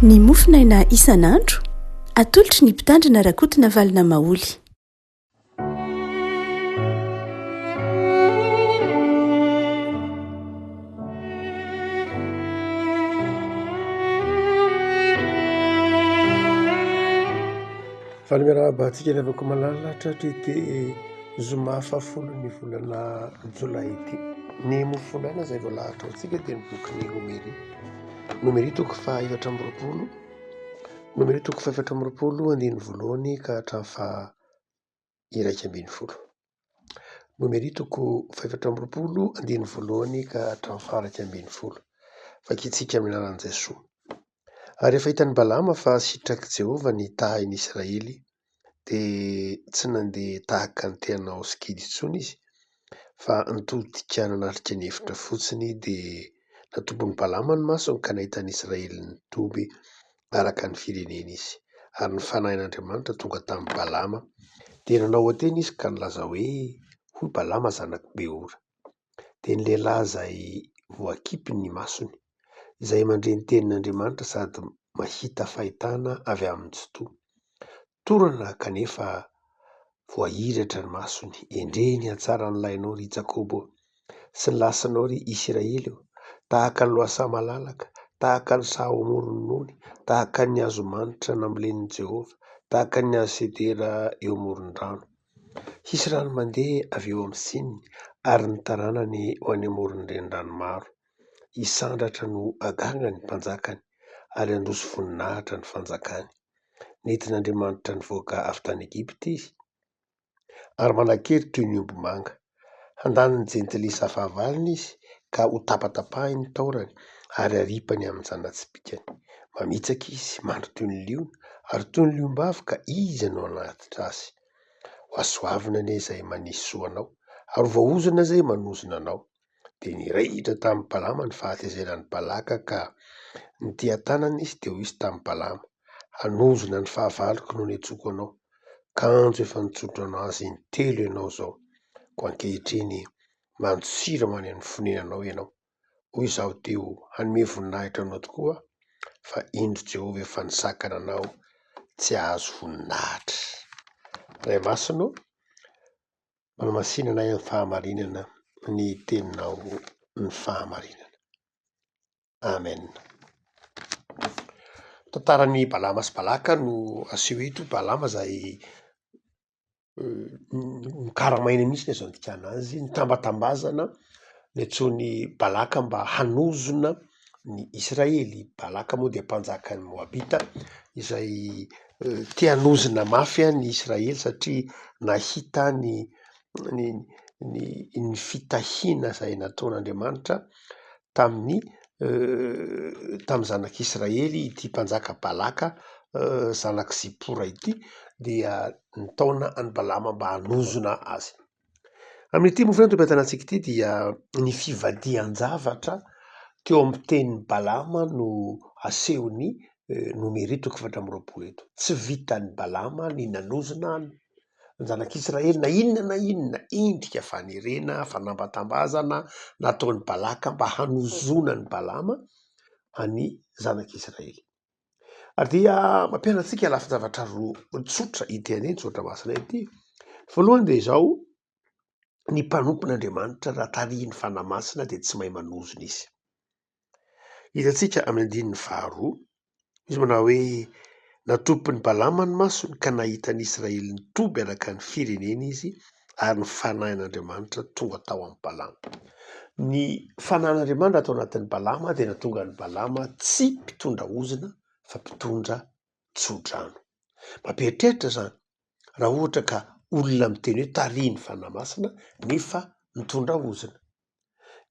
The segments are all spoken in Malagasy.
Ny mofonaina isan'andro, atolotry ny Mpitandrina Rakotonavalona Maholy. Faly miarahaba antsika ry havako malala tratry ity zoma fahafolon'ny volana jolay ity. Ny mofonaina izay voalahatra ho antsika dia ny bokin'ny Nomery. Nomery toko faha-24, Nomery toko faha-24 andininy voalohany ka hatramin'ny faha 11. Nomery toko faha-24 andininy voalohany ka hatramin'ny faha-11. Vakintsika amin'ny anaran'i Jesoa. Ary rehefa hitan'i Balama fa sitrak'i Jehovah ny tahin'i Israely, dia tsy nandeha tahaka ny te hanao sikidy intsony izy, fa nitodika nanatrika ny efitra fotsiny, dia natombon'i Balama ny masony ka nahita an'i Israely nitoby araka ny fireneny izy. Ary ny Fanahin'Andriamanitra tonga tamin'i Balama, dia nanao oha-teny izy ka nilaza hoe, Hoy Balama zanak'i Beora, dia ny lehilahy izay voakipy ny masony, izay mandre ny tenin'Andriamanitra sady mahita fahitana avy amin'ny Tsitoha. Torana kanefa voahiratra ny masony, Endrey ny hatsaran'ny lainao, ry Jakoba ô, sy ny lasinao, ry Isiraely ô! Tahaka ny lohasaha malalaka, tahaka ny saha ao amoron'ny ony, tahaka ny hazo manitra nambolen'i Jehovah, tahaka ny hazo sedera eo amoron-drano. Hisy rano mandeha avy eo amin'ny sininy, ary ny taranany ho any amoron'ny renirano maro. Hisandratra no haganga ny mpanjakany, ary handroso voninahitra ny fanjakany. Nentin'Andriamanitra nivoaka avy tany Egypta izy, ary manan-kery toy ny ombimanga. Handany ny jentilisa fahavalony izy, ka hotapatapahiny ny taolany, ary haripany amin'ny zana-tsipìkany. Mamitsaka izy, mandry toy ny liona, ary toy ny liom-bavy, ka iza no hanatitra azy? Hohasoavina anie izay manisy soa anao, ary ho voaozona izay manozona anao. Dia nirehitra tamin'i Balama ny fahatezeran'i Balaka ka nitiha-tanana izy, dia hoy izy tamin'i Balama, Hanozona ny fahavaloko no niantsoako anao, kanjo efa nitsodrano azy intelo ianao izao. Koa ankehitriny mandosira ho any amin'ny fonenanao ianao. Hoy izaho teo, Hanome voninahitra anao tokoa aho, fa indro Jehovah efa nisakana anao tsy hahazo voninahitra. Ray Masina ô, manamasina anay amin'ny fahamarinana ny teninao ny fahamarinana. Amen. Tantaran'i Balama sy Balaka no aseho eto, Balama izay nokaramaina mihitsy ny azo andikana azy, nitambatambazana, niantsoan'i Balaka mba hanozona ny Israely. Balaka moa dia mpanjakan'ny Moabita izay te hanozona mafy ny Israely satria nahita ny ny ny ny fitahiana izay nataon'Andriamanitra tamin'ny tamin'ny zanak'Israely ity mpanjaka Balaka zanak'i Zipora ity dia nitaona an'i Balama mba hanozona azy. Amin'ity mofo antom-piadanantsika ity dia ny fivadihan-javatra teo amin'ny tenin'i Balama no asehon'ny Nomery toko 24 eto. Tsy vitan'i Balama ny nanozona ny zanak'Israely na inona na inona endrika fanerena, fanambatambazana nataon'i Balaka mba hanozonan'i Balama an'ny zanak'Israely. Ary dia mampianatra antsika lafin-javatra roa tsotra ity andinin-tsoratra masina ity. Voalohany dia izao, ny mpanompon'Andriamanitra raha tarihin'ny Fanahy Masina dia tsy mahay manozona izy. Hitantsika amin'ny andininy faharoa, izy manao hoe, Natopin'i Balama ny masony ka nahita an'i Israely nitoby araka ny fireneny izy, ary ny Fanahin'Andriamanitra tonga tao amin'i Balama. Ny Fanahin'Andriamanitra tao anatin'i Balama dia nahatonga an'i Balama tsy mpitondra ozona fa mpitondra tsodrano. Mampieritreritra izany raha ohatra ka olona miteny hoe tarihin'ny Fanahy Masina nefa mitondra ozona.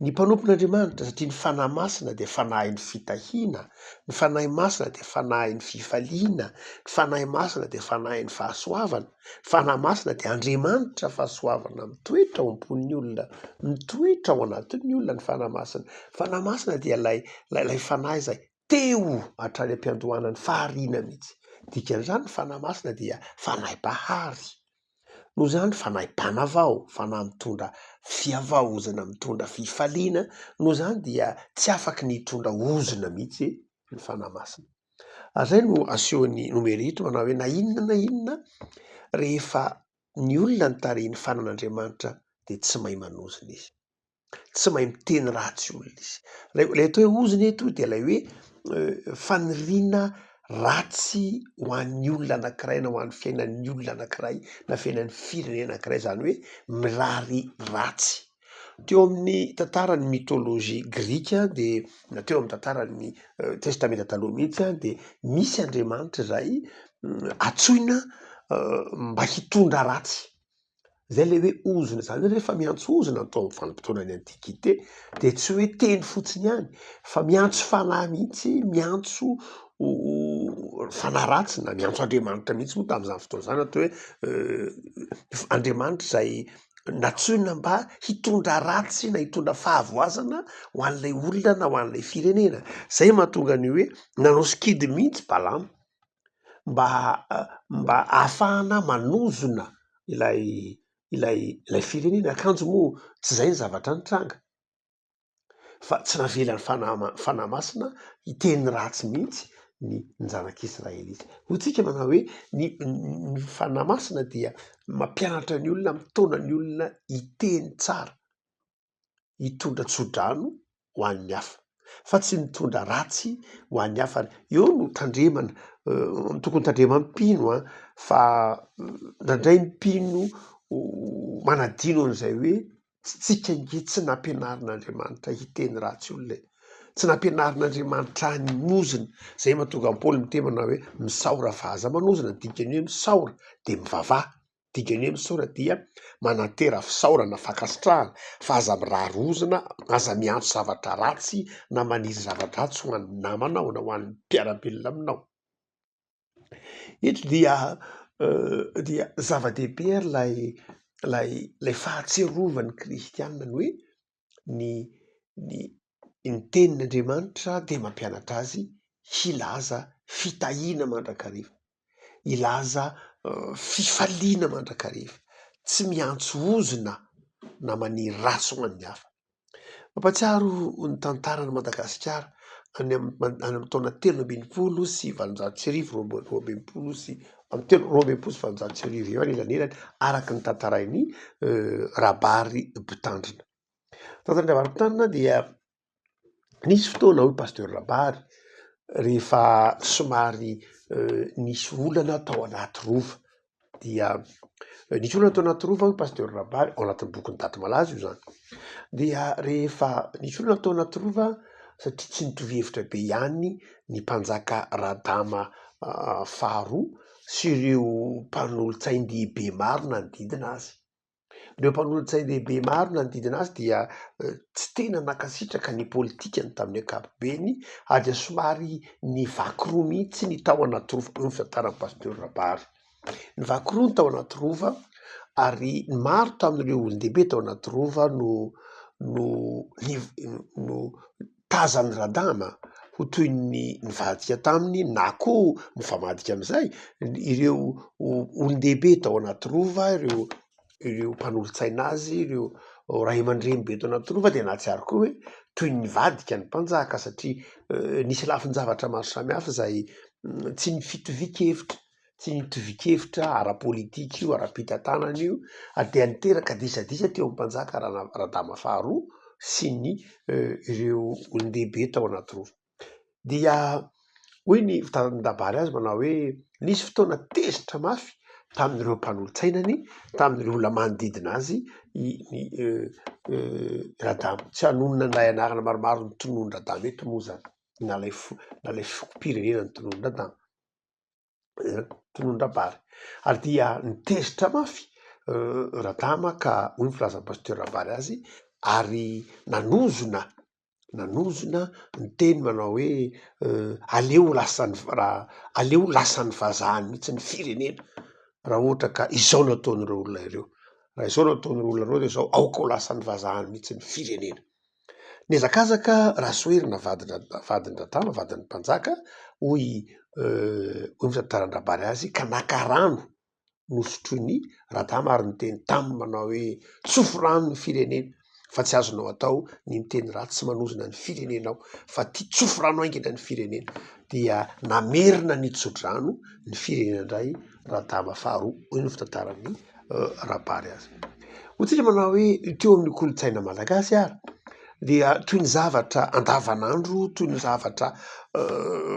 Ny mpanompon'Andriamanitra, satria ny Fanahy Masina dia Fanahin'ny fitahiana, ny Fanahy Masina dia Fanahin'ny fifaliana, ny Fanahy Masina dia Fanahin'ny fahasoavana, ny Fanahy Masina dia Andriamanitra fahasoavana mitoetra ao am-pon'ny olona, mitoetra ao anatin'ny olona ny Fanahy Masina. Ny Fanahy Masina dia ilay ilay Fanahy izay teo hatrany am-piandohana ny fahariana mihitsy. Dikan'izany ny Fanahy Masina dia Fanahy Mpahary. Noho izany fanahy mpanavao, fanahy mitondra fihavaozana, mitondra fifaliana, noho izany dia tsy afaky ny hitondra ozona mihitsy ny Fanahy Masina. Ary izay no asehon'ny Nomery eto manao hoe na inona na inona rehefa ny olona no tarihin'ny fanan'Andriamanitra dia tsy mahay manozona izy. Tsy mahay miteny ratsy olona izy. Ilay ilay atao hoe ozona eto dia ilay hoe faniriana ratsy ho an'ny olona anankiray na ho an'ny fiainan'ny olona anankiray na fiainan'ny firenena anankiray, izany hoe mirary ratsy. Teo amin'ny tantaran'ny mythologie grika dia na teo amin'ny tantaran'ny testamenta taloha mihitsy dia misy andriamanitra izay antsoina mba hitondra ratsy. Zay le hoe ozona, zany hoe rehefa miantso ozona ny tao amin'ny vanim-potoanan'ny antiquité de tsy hoe teny fotsiny ihany fa miantso fanahy mihitsy, miantso fanahy ratsy na miantso Andriamanitra mihitsy moa tamin'izany fotoana izany atao hoe Andriamanitra izay nantsoina mba hitondra ratsy na hitondra fahavoazana ho an'ilay olona na ho an'ilay firenena. Zay mahatonga ny hoe nanao sikidy mihitsy Balama. mba mba ahafahana manozona ilay ilay ilay firenena, akanjo moa tsy izay ny zavatra nitranga fa tsy navelan'ny fanahy fanahy masina hiteny ratsy mihitsy ny ny zanak'Israely izy. Hoy tsika manao hoe ny ny fanahy masina dia mampianatra ny olona, mitaona ny olona hiteny tsara. hitondra tsodrano ho an'ny hafa fa tsy mitondra ratsy ho an'ny hafa. Eo no tandremana, tokony tandreman'ny mpino an, fa indraindray ny mpino manadino an'izay hoe tsika ange tsy nampianarin'Andriamanitra hiteny ratsy olona e, tsy nampianarin'Andriamanitra hanozona, zay mahatonga an'i Paoly miteny manao hoe misaora fa aza manozona, ny dikan'ny hoe misaora de mivavaha. Dikany hoe misaora dia manantera fisaorana, fankasitrahana fa aza mirary ozona, aza miantso zavatra ratsy na maniry zava-dratsy ho an'ny namanao na ho an'ny mpiara-belona aminao. Eto dia dia zava-dehibe ary ilay ilay ilay fahatsiarovan'ny kristianina ny hoe ny ny ny tenin'Andriamanitra dia mampianatra azy hilaza fitahiana mandrakariva. hilaza fifaliana mandrakariva, tsy miantso ozona na maniry ratsy ho an'ny hafa. Mampahatsiaro ny tantaran'i Madagasikara any amin'ny any amin'ny taona 1863, roa roa ambin'ny folo sy amin'ny telo roa ambin'ny folo sy valonjato sy arivo eo anelanelany araka ny tantarain'i Rabary Mpitandrina. Tantaran'i Rabary Mpitandrina dia Nisy fotoana hoy Pasteur Rabary rehefa somary nisy olana tao anaty rova dia nisy olana tao anaty rova hoy Pasteur Rabary, ao anatin'ny bokin'i Daty Malaza io zany, dia rehefa nisy olana tao anaty rova satria tsy nitovy hevitra be ihany ny mpanjaka Radama faharoa sy ireo mpanolotsain-dehibe maro nanodidina azy. Ireo mpanolotsain-dehibe maro nanodidina azy dia tsy tena nankasitraka ny politikany tamin'ny ankapobeny ary dia somary nivaky roa mihitsy ny tao anaty rova, hoy ny fitantaran'ny Pasteur Rabary. Nivaky roa ny tao anaty rova ary ny maro tamin'ireo olon-dehibe tao anaty rova no no no tazan'i Radama ho toy ny nivadika taminy na koa mifamadika amin'izay ireo olon-dehibe tao anaty rova, ireo ireo mpanolotsaina azy, ireo ray aman-dreny be tao anaty rova dia nahatsiaro koa hoe toy ny nivadika ny mpanjaka satria nisy lafin-javatra maro samihafa izay tsy ny fitovian-kevitra. Tsy nitovian-kevitra ara-politika io, ara-pitantanana io, ary dia niteraka disadisa teo amin'ny mpanjaka Radama faharoa sy ny ireo olon-dehibe tao anaty rova. Dia hoy ny fitantaran-dRabary azy manao hoe nisy fotoana tezitra mafy tamin'ireo mpanolotsainany, tamin'ireo olona manodidina azy i Radama. Tsy hanonona an'ilay anarana maromaro notononin-dRadama eto moa izany, na ilay na ilay fokom-pirenena notononin-dRadama. Tonon-dRabary. Ary dia nitezitra mafy Radama ka hoy ny filazan'ny Pasteur Rabary azy, ary nanozona, nanozona niteny manao hoe aleo ho lasan'ny raha aleo ho lasan'ny vazaha mihitsy ny firenena raha ohatra ka izao no ataon'ireo olona ireo, raha izao no ataon'ireo olona ireo dia izao aoka ho lasan'ny vazaha mihitsy ny firenena. Nihazakazaka Rasoherina vadin-dRadama, vadin'ny mpanjaka, hoy hoy ny fitantaran-dRabary azy, ka naka rano nosotroin'i Radama ary niteny taminy manao hoe, tsofy rano ny firenena fa tsy azonao atao ny miteny ratsy sy manozona ny firenenao fa ty tsofy rano haingana ny firenena. dia namerina ny tsodrano ny firenena indray Radama faharoa, hoy ny fitantaran'i Rabary azy. Hoy tsika manao hoe teo amin'ny kolontsaina malagasy ary dia toy ny zavatra andavanandro, toy ny zavatra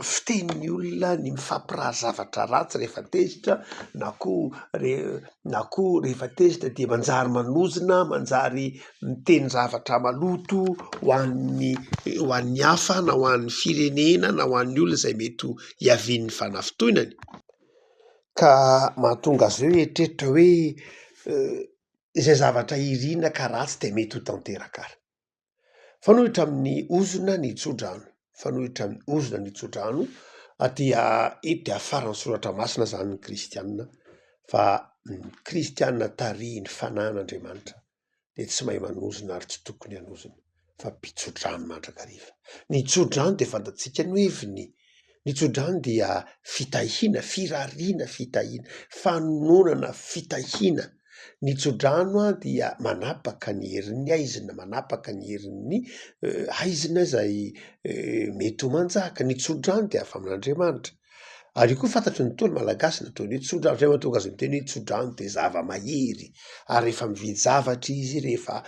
fitenin'ny olona ny mifampirary zavatra ratsy rehefa tezitra na koa re- na koa rehefa tezitra dia manjary manozona, manjary miteny zavatra maloto ho an'ny ho an'ny hafa na ho an'ny firenena na ho an'ny olona izay mety ho hiavian'ny fanafintohinany. Ka mahatonga azy ireo hieritreritra hoe izay zavatra irina ka ratsy dia mety ho tanteraka ary. Mifanohitra amin'ny ozona ny tsodrano, mifanohitra amin'ny ozona ny tsodrano dia eto dia afaran'ny soratra masina zany ny kristianina fa ny kristianina tarihin'ny fanahin'Andriamanitra dia tsy mahay manozona ary tsy tokony hanozona fa mpitsodrano mandrakariva. Ny tsodrano dia fantatsika ny heviny, ny tsodrano dia fitahiana, firariana fitahiana, fanononana fitahiana. Ny tsodrano dia manapaka ny herin'ny haizina, manapaka ny herin'ny haizina izay mety ho manjaka. Ny tsodrano dia avy amin'Andriamanitra. Ary io koa fantatry ny Ntaolo malagasy ny ataony hoe tsodrano, zay mahatonga azy miteny hoe tsodrano dia zava-mahery. Ary rehefa mividy zavatra izy, rehefa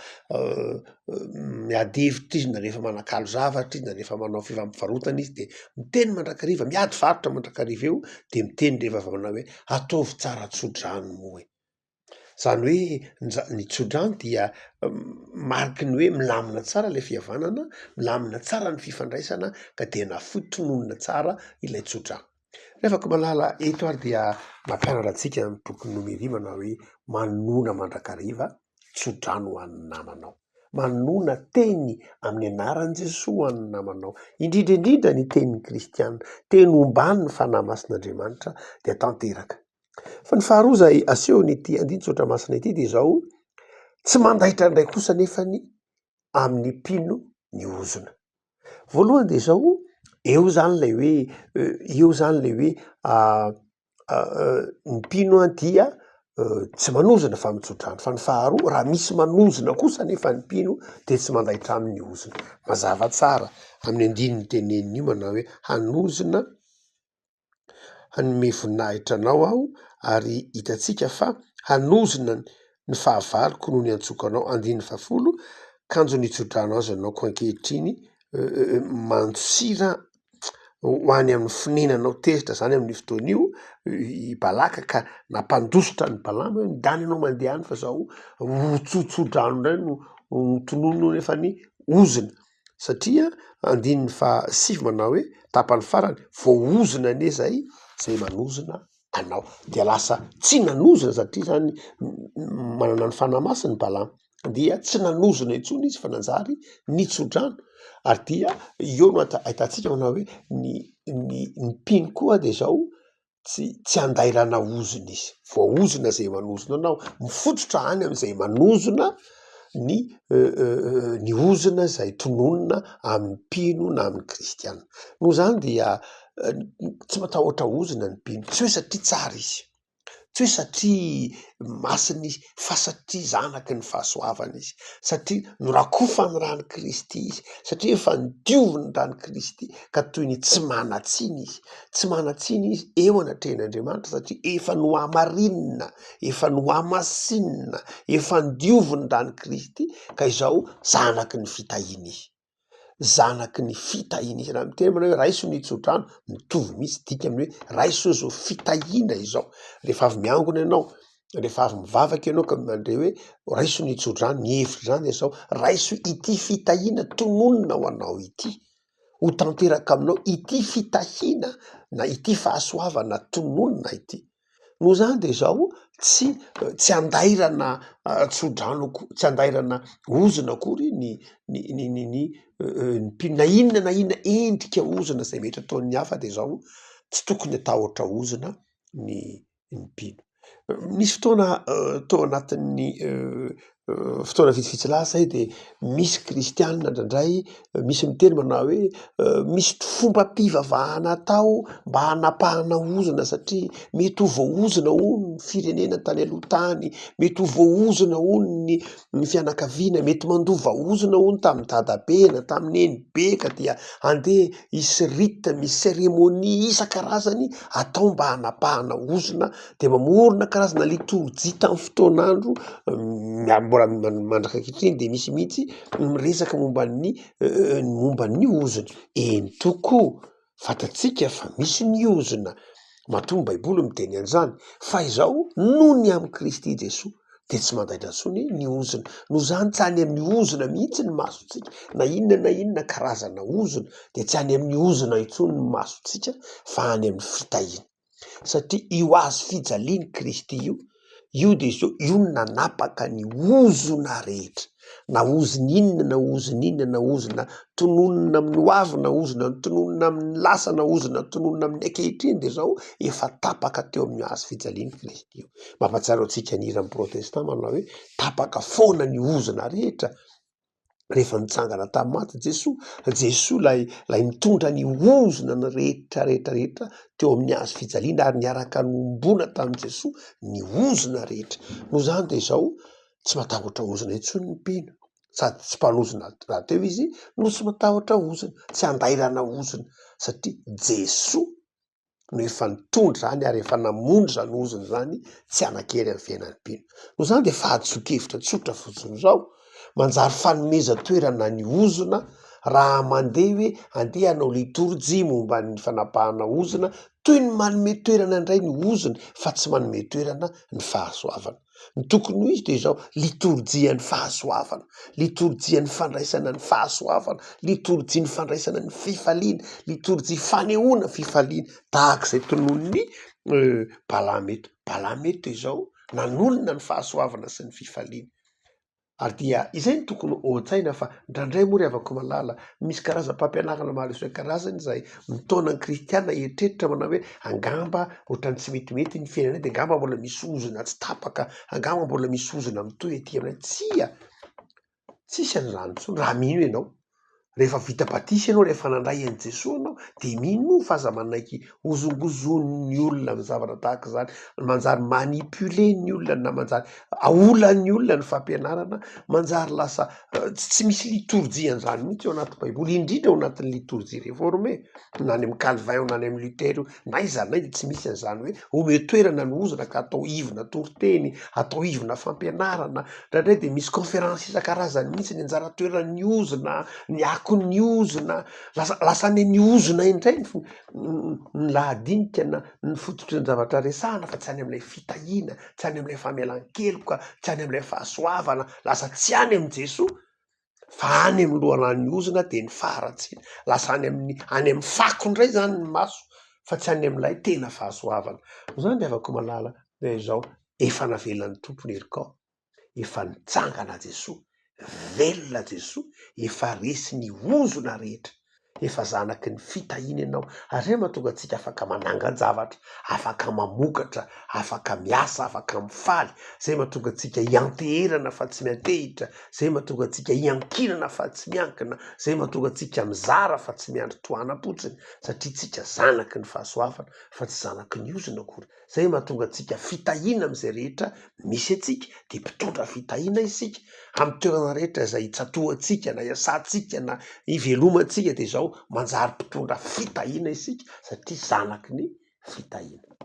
miady hevitra izy, na rehefa manakalo zavatra izy, na rehefa manao fifampivarotana izy dia miteny mandrakariva, miady varotra mandrakariva eo dia miteny rehefa avy manao hoe ataovy tsara tsodrano moa e. Izany hoe ny za- ny tsodrano dia mariky ny hoe milamina tsara ilay fihavanana, milamina tsara ny fifandraisana ka dia nafoy tononina tsara ilay tsodrano. Rehefa ko malala eto ary dia mampianatra antsika ny bokin'ny Nomery manao hoe manonona mandrakariva tsodrano ho an'ny namanao. Manonona teny amin'ny anaran'i Jesoa ho an'ny namanao. Indrindra indrindra ny tenin'ny kristiana, teny omban'ny Fanahy Masin'Andriamanitra dia tanteraka. Fa ny faharoa izay asehon'ity andinin-tsoratra masina ity dia izao, tsy mandaitra indray kosa anefa ny amin'ny mpino ny ozona. Voalohany dia izao, eo izany ilay hoe, eo izany ilay hoe ny mpino dia tsy manozona fa mitsodrano. Fa ny faharoa, raha misy manozona kosa anefa ny mpino dia tsy mandaitra aminy ny ozona. Mazava tsara amin'ny andininy teneniny io manao hoe hanozona Hanome voninahitra anao aho, ary hitantsika fa hanozona ny fahavaloko noho ny antsoko anao. Andininy fahafolo, Kanjo nitso-drano azy ianao, koa ankehitriny mandosira ho any amin'ny fonenanao. Tezitra izany amin'io fotoana io i Balaka ka nampandositra an'i Balama hoe, ndana ianao mandeha any fa zaho ho tsotso-drano indray no notononina nefa ny ozona. Satria andininy faha sivy manao hoe tapany farany, voaozona anie zay zay manozona anao. Dia lasa tsy nanozona satria zany manana ny fanahy masina i Balama, dia tsy nanozona intsony izy fa nanjary nitsodrano. Ary dia eo no ahitantsika manao hoe ny ny ny mpino koa de zao tsy tsy andairana ozona izy, voaozona zay manozona anao, mifototra any am'zay manozona ny ny ozona zay tononina amin'ny mpino na amin'ny kristiana. Noho zany dia tsy matahotra ozona ny mpino, tsy hoe satria tsara izy, tsy hoe satria masina izy fa satria zanaky ny fahasoavana izy, satria norakofan'ny ran'i Kristy izy, satria efa nodiovin'ny ran'i Kristy ka toy ny tsy manan-tsiny izy. Tsy manan-tsiny izy eo anatrehan'Andriamanitra satria efa nohamarinina, efa nohamasinina, efa nodiovin'ny ran'i Kristy ka izao zanaky ny fitahiana izy. Zanaky ny fitahiana izy. Raha miteny manao hoe raiso ny tsodrano, mitovy mihitsy dika amin'ny hoe raiso izao fitahiana izao. Rehefa avy miangona ianao, rehefa avy mivavaka ianao ka mandre hoe raiso ny tsodrano, ny hevitr'izany dia izao, raiso ity fitahiana tononina ho anao ity, ho tanteraka aminao ity fitahiana na ity fahasoavana tononina ity. Noho izany dia izao, tsy tsy andairana tsodrano ako- tsy andairana ozona akory ny ny ny ny ny mpino na inona na inona endrika ozona izay mety ataon'ny hafa de izao, tsy tokony hatahotra ozona ny ny mpino. Nisy fotoana tao anatin'ny. Fotoana vitsivitsy lasa izay dia misy kristianina indraindray misy miteny manao hoe misy fombam-pivavahana atao mba hanapahana ozona satria mety ho voaozona hono ny firenena tany aloha tany, mety ho voaozona hono ny ny fianakaviana, mety mandova ozona hono tamin'i dadabe na tamin'i nenibe ka dia andeha hisy rite, misy cérémonie isan-karazany atao mba hanapahana ozona dia mamorona karazana litorjia tamin'ny fotoan'andro mbola mandraka ankehitriny dia misy mihitsy miresaka momba ny momba ny ozona. Eny tokoa, fantatsika fa misy ny ozona, matoa ny baiboly miteny an'izany, fa izao noho ny amin'i Kristy Jesoa dia tsy mandaitra intsony ny ozona. Noho izany tsy any amin'ny ozona mihitsy ny masontsika, na inona na inona karazana ozona dia tsy any amin'ny ozona intsony ny masontsika fa any amin'ny fitahiana. Satria io hazo fijalian'i Kristy io, io dia izao, io no nanapaka ny ozona rehetra, na ozona inona na ozona inona, na ozona tononina amin'ny ho avy, na ozona tononina amin'ny lasa, na ozona tononina amin'ny ankehitriny, dia izao efa tapaka teo amin'ny hazo fijalian'i Kristy io. Mampahatsiaro antsika ny hiran'ny protestant manao hoe tapaka foana ny ozona rehetra. rehefa nitsangana tamin'ny maty Jesoa, Jesoa ilay ilay nitondra ny ozona ny rehetra rehetra rehetra teo amin'ny hazo fijaliana ary niaraka nombona tamin'i Jesoa ny ozona rehetra. Noho izany dia izao, tsy matahotra ozona intsony ny mpino, sady tsy mpanozona rahateo izy no tsy matahotra ozona, tsy andairana ozona satria Jesoa no efa nitondra izany ary efa namonjy izany ozona izany tsy hanan-kery amin'ny fiainan'ny mpino. Noho izany dia fahadisoan-kevitra tsotra fotsiny izao, manjary fanomezan-toerana ny ozona raha mandeha hoe andeha hanao litorjia momba ny fanapahana ozona, toy ny manome toerana indray ny ozona fa tsy manome toerana ny fahasoavana. Ny tokony ho izy dia izao, litorjian'ny fahasoavana, litorjian'ny fandraisana ny fahasoavana, litorjian'ny fandraisana ny fifaliana, litorjia fanehoana fifaliana, tahaka izay tononin'i Balama eto. Balama eto dia izao, nanolona ny fahasoavana sy ny fifaliana. Ary dia izay no tokony ho an-tsaina fa indraindray moa ry havako malala, misy karazam-pampianarana maro isan-karazany izay mitaona ny kristiana hieritreritra manao hoe angamba ohatran'ny tsy metimety ny fiainanay dia angamba mbola misy ozona tsy tapaka, angamba mbola misy ozona mitohy aty aminay. Tsia! Tsisy an'izany intsony raha mino ianao. Rehefa vita batisa ianao, rehefa nandray an'i Jesoa ianao dia minoa fa aza manaiky hozongozonin'ny olona amin'ny zavatra tahaka izany, manjary manipuler ny olona na manjary aolan'ny olona ny fampianarana, manjary lasa tsy misy litorjia an'izany mihitsy ao anaty baiboly, indrindra ao anatin'ny litorjia reforme, na any amin'i Calvin io na any amin'i Luther io, n'aiza n'aiza tsy misy an'izany hoe omeo toerana ny ozona ka atao ivona toriteny, atao ivona fampianarana, indraindray dia misy conférence isan-karazany mihitsy ny anjara toeran'ny ozona, ny akon'ny ozona, lasa lasa any amin'ny ozona indray ny fo- ny lahadinika na ny fototry ny zavatra resahana fa tsy any amin'ilay fitahiana, tsy any amin'ilay famelan-keloka, tsy any amin'ilay fahasoavana, lasa tsy any amin'i Jesoa fa any amin'ny loharanon'ny ozona dia ny faharatsiana, lasa any amin'ny any amin'ny fako indray zany ny maso fa tsy any amin'ilay tena fahasoavana. Noho izany ry havako malala dia izao, efa navelan'ny Tompo ny herikao, efa nitsangana Jesoa, velona Jesoa, efa resy ny ozona rehetra. Efa zanaky ny fitahiana ianao, ary izay no mahatonga antsika afaka manangan-javatra, afaka mamokatra, afaka miasa, afaka mifaly, izay no mahatonga antsika hianteherana fa tsy miantehitra, izay no mahatonga antsika hiankinana fa tsy miankina, izay no mahatonga antsika mizara fa tsy miandry tohanam-potsiny, satria tsika zanaky ny fahasoavana fa tsy zanaky ny ozona akory. Izay no mahatonga antsika fitahiana amin'izay rehetra misy antsika, dia mpitondra fitahiana isika, amin'ny toerana rehetra izay itsatohantsika na iasantsika na ivelomantsika dia izao manjary mpitondra fitahiana isika satria zanaky ny fitahiana.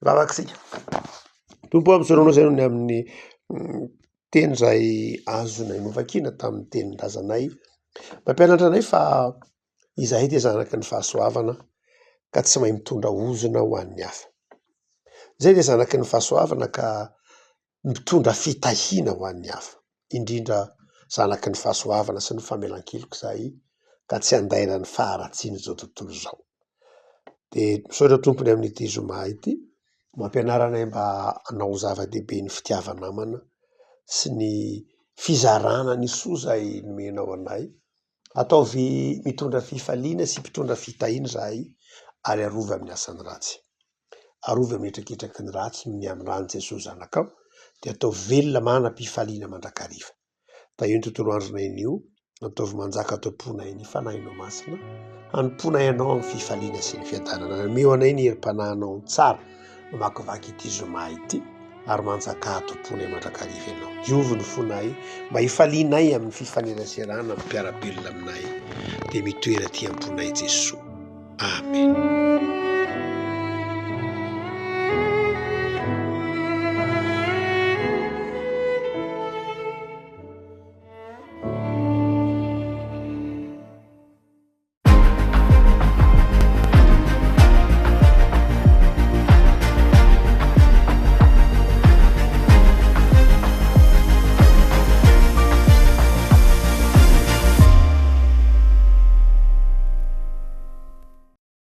Hivavaka isika. Tompo ô, misaotra anao izay noho ny amin'ny teny izay azonay novakiana tamin'ny tenin-drazanay. Mampianatra anay fa Izahay dia zanaky ny fahasoavana ka tsy mahay mitondra ozona ho an'ny hafa. Izahay dia zanaky ny fahasoavana ka mitondra fitahiana ho an'ny hafa, indrindra zanaky ny fahasoavana sy ny famelan-keloka izahay ka tsy handairan'ny faharatsian'izao tontolo izao. Dia misaotra Tompony amin'ity zoma ity, mampianara anay mba hanao zava-dehibe ny fitiava-namana sy ny fizarana ny soa izay nomenao anay. Ataovy mitondra fifaliana sy mpitondra fitahiana izahay ary arovy amin'ny asan'ny ratsy. Arovy amin'ny hetraketraky ny ratsy noho ny amin'ny ran'i Jesoa Zanakao. Dia ataovy velona manam-pifaliana mandrakariva. Tahio ny tontolo andronay anio, ataovy manjaka ato am-ponay ny Fanahinao Masina, hanompoanay Anao amin'ny fifaliana sy ny fiadanana. Omeo anay ny herim-panahinao tsara mamakivaky ity zoma ity, ary manjakà ato am-ponay mandrakariva Ianao. Diovy ny fonay mba hifalianay amin'ny fifaneraserana amin'ny mpiara-belona aminay, dia mitoera aty am-ponay Jesoa. Amen.